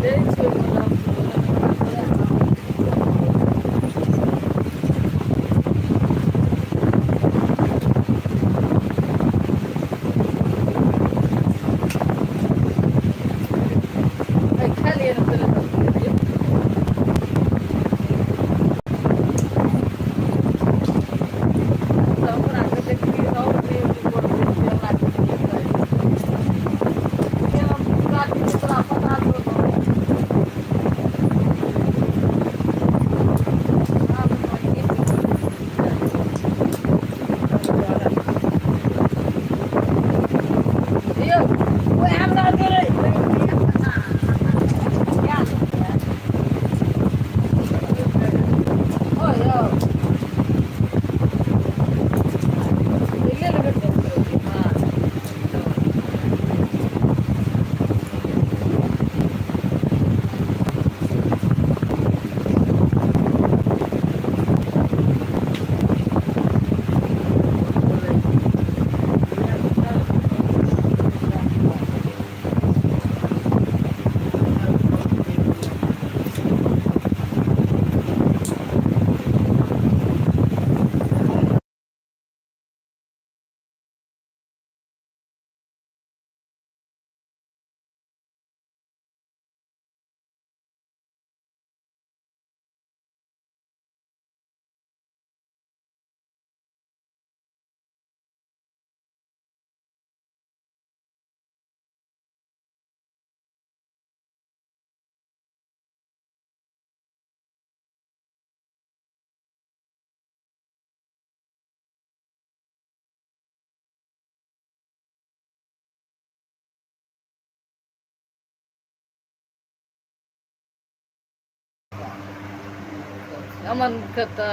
दै छियै खा लिअ ने पहिले तब दियौ। तऽ हमरा के देखली और देह ऊपर हमरा के नीक लगै छै। हम तोरा पता छौ यौ ओए हमरा दे रे। ओ यौ ले लेबै अमन खेतै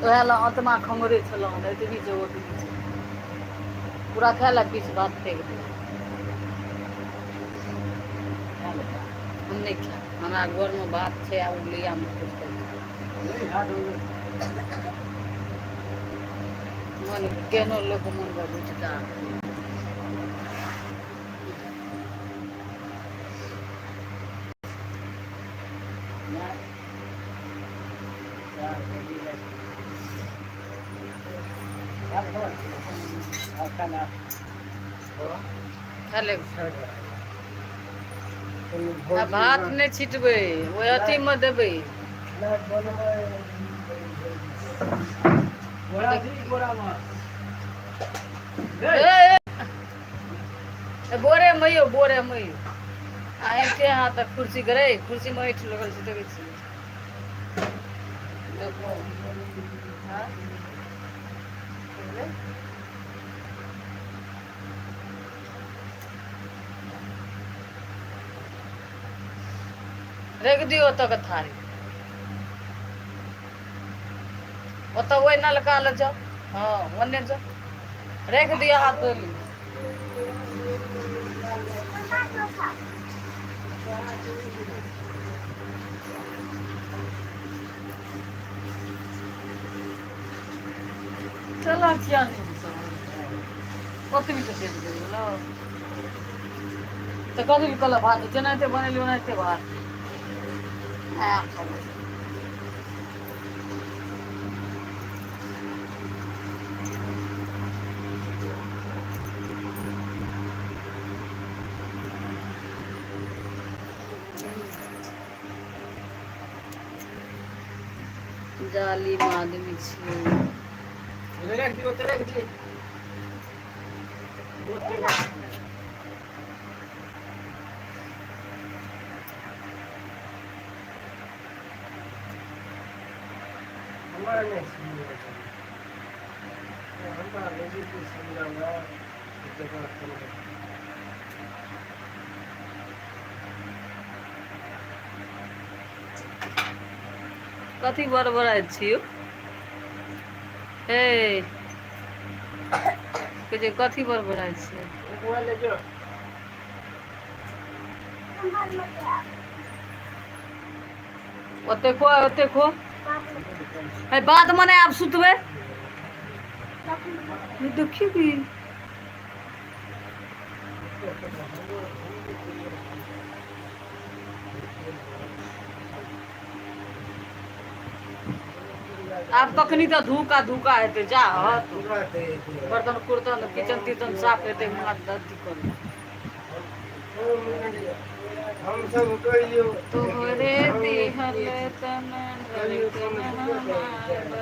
उएह लए ओतना खंगरे छलहुँ एतबी छै ओतबी छै पूरा खाय लए किछु भात फेंक दे। हम नहि खायब, हमरा घरमे भात छै आ ओ लियामे किछु मन केहनो लोक मन बुझता। खा ले। आ भात नहि छिटबै, ओहि अथीमे देबै। बोरे मे यौ, बोरे मे यौ। आ एते हाथ तक कुर्सी गरे, कुर्सी मे ऐठ लगल छै, देखै छियै। देखो हाँ राखि दियौ ओतऽ के थारी, ओतऽ ओहि नलका लग जाउ। हँ, ओन्ने जाउ, राखि दियौ, हाथ धो लियौ। चलऽ किया नहि, ओतबी तऽ चलि गेल तऽ कथी लए कहलक भात जेनाहिते बनेलियै ओनाहिते भात आ जालिम आदमी छियै। राखि दियौ, ओतऽ राखि दियौ। हमरा नहि हमरा नहि समझाना। कथी बड़बड़ाइत छी यौ? हे, कहै छै कथी बड़बड़ाइत छियै? मोबाइल ले जो। ओते खो, ओते खो। हे, बाद मे नहि, आब सुतबै। देखियौ की आब कखनी तऽ धूका धूका हेतै जा हत बर्तन कुर्तन किचन तिचन साफ हेतै अथी करू। हमसब कहियो तोहरे दिहल तन कहियो धड़कन हमार बा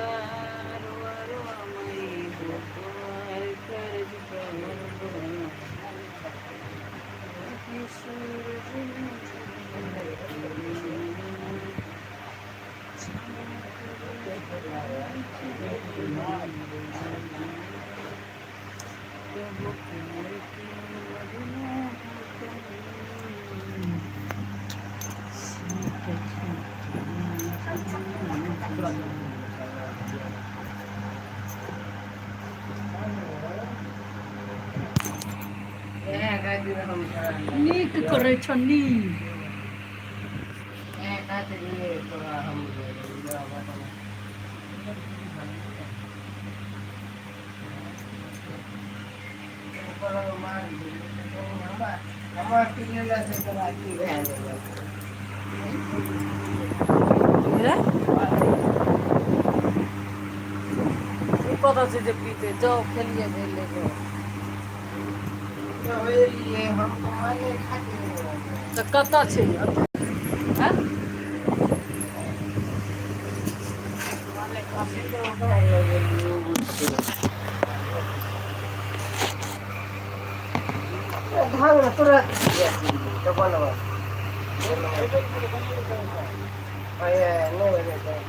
रुआ रुआ मई हो तोहर कर्ज कौन बा सूरज इएह खातिर हम नीक करै छ नीक। इएह खातिर तोरा हम हमर से तोरा की भए गेलै? ओ कतऽ छै जे पीते जाउ खेलिए भेले जाउ। हम कमाने खातिर। तऽ कतऽ छै आँय? धान तुरंत तऽ बनबै नहि।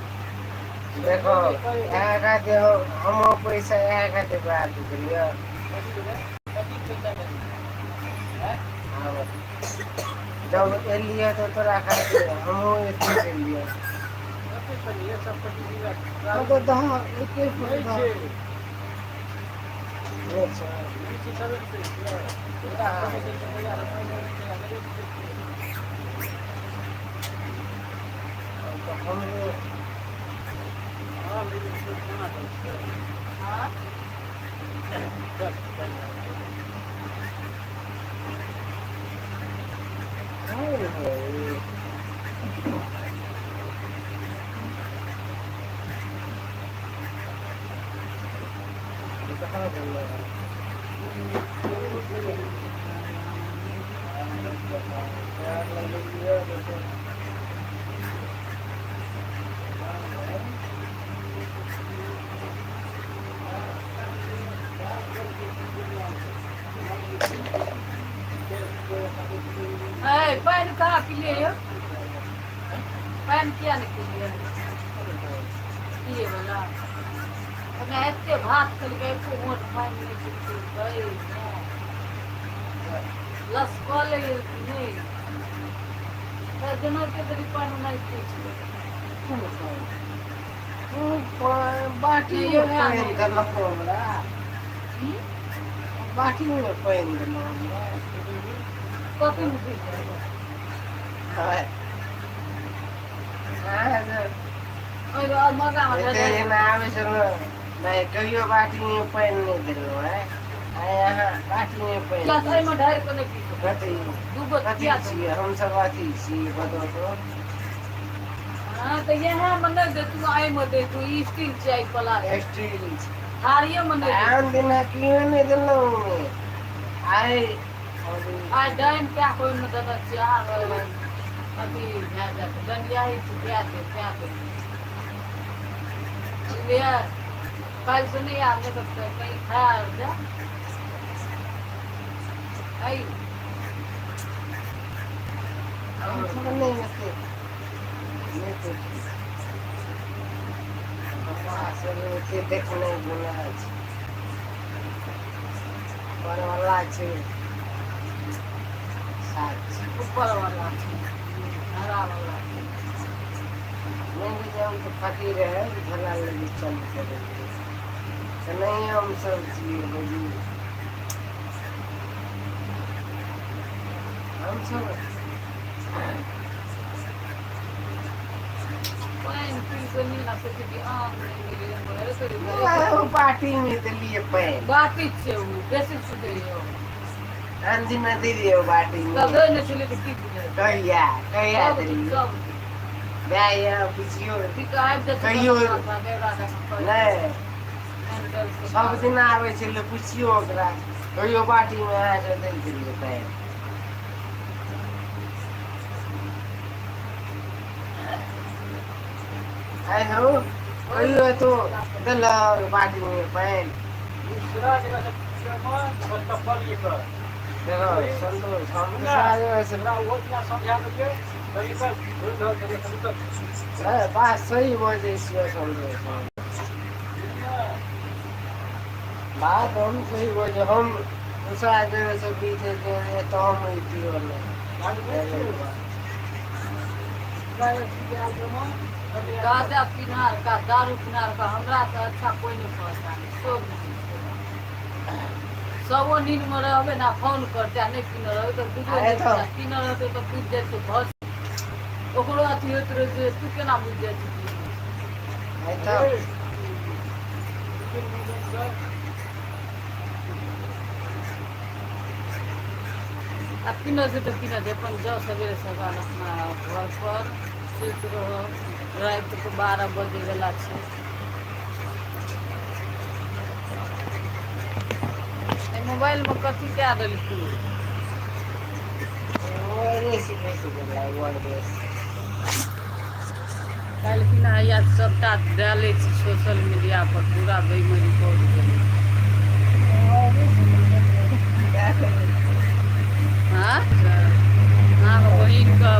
देखो इएह खातिर हम पैसा इएह खातिर प्राप्त केलियै। जब एलियै तऽ तोरा खातिर हमहूँ एथी केलियै। तऽ दह एके हमरो है पानि कहाँ पिलियै यौ? पानि किया नहि पिलियै पियै वला? ओन्ने एते भात खेलकै एको घोंट पानि नहि पिलकै। लसकले नहि तऽ जेना के तरी पानि ओनाहिते छै। बाटी नहि मे यौ पानि नहि। देलको हमरा। बाटी मे पानि देलहुँ हमरा। कथी मे पिलियै? ओहि मगा एते दिन आबै छलहुँ नहि कहियो बाटीमे पानि नहि देलहुँ। आँय आइ अहाँ बाटीमे पानि किया दै तऽ एहिमे छी। ढारि कऽ नहि पी सकै कथी छियै दूगो कथी किया छियै देबै? हमसभ अथी छियै बताउ तऽ। हँ तऽ इएह मे नहि देतू एहिमे देतू ई स्टील छै प्लास्टिक स्टील छै। थारिये मे नहि आन देतू। दिना कियो नहि देलहुँ आइ। आइ डाइन कए कऽ ओहिमे देने छियै आर अथी भए जायत डलियाही छी दए देब दए देब बुझलियै। काल्हिसँ नहि आयब नहि तऽ कहीं खा आर जायब। अइ हमसभ नहि एते नहि देखै छी। हमरा सब एते देखनाइ गुनाह छै। उपरवला छै साथ छै। ऊपर वाला छै हरा वाला छै। नहि हम तऽ फकीर रहै झोला लेके चल तऽ नहि हमसभ छियै बुझू। हमसभ पानि पी कऽ नीक लागै छै आम नहि मिलै पार्टी मे देलियै पानि। बाटी छै ओ बेसी सुधरौ। आन दिन दै रहियै बाटी मे। तऽ दै नहि छलियै तऽ की बुझाइ? कहिया कहिया सब दिन देलियै? सब दिन। माय यै पुछियौ। की तऽ आबि जेतै कहियो तऽ नहि। सब दिना आबै छलै, पुछियौ ओकरा कहियो बाटीमे अहाँके दै छलियै पानि? आँय हौ, कहियो एतौ देलक बाटीमे पानि? देखो संतोष, हम नहि, बात सही बजै छियै संतोष। हम बात हम सही बजै, हम दूसरा जगह से बीत तऽ हम अइतियौ ने। गाँजा पिनहार का, दारू पिनहार का, हमरा से अच्छा कोइ नहि पहचानै सब बुझै छै। सबो नींद मे रहबै ने, फोन करतै आ नहि पीने रहबै तऽ बुझबे आरे नहि तऽ पीने रहतै तऽ बुझि जाइ छै घर। ओकरो अथी होइत रहै छै, तू केना बुझि जाइ छी? आइ तऽ आ पीना छै तऽ पीना छै, अपन जाउ सवेरे सकाल अपना घर पर सुति रहब। रातिके 12 बजैवला छै। एहि मोबाइलमे कथी कए देलकै? काल्हिखिन हैया सभटा दए लै छी सोशल मीडिया पर पूरा बेईमानी कऽ गेलै। आँ, अहाँके बहिनके।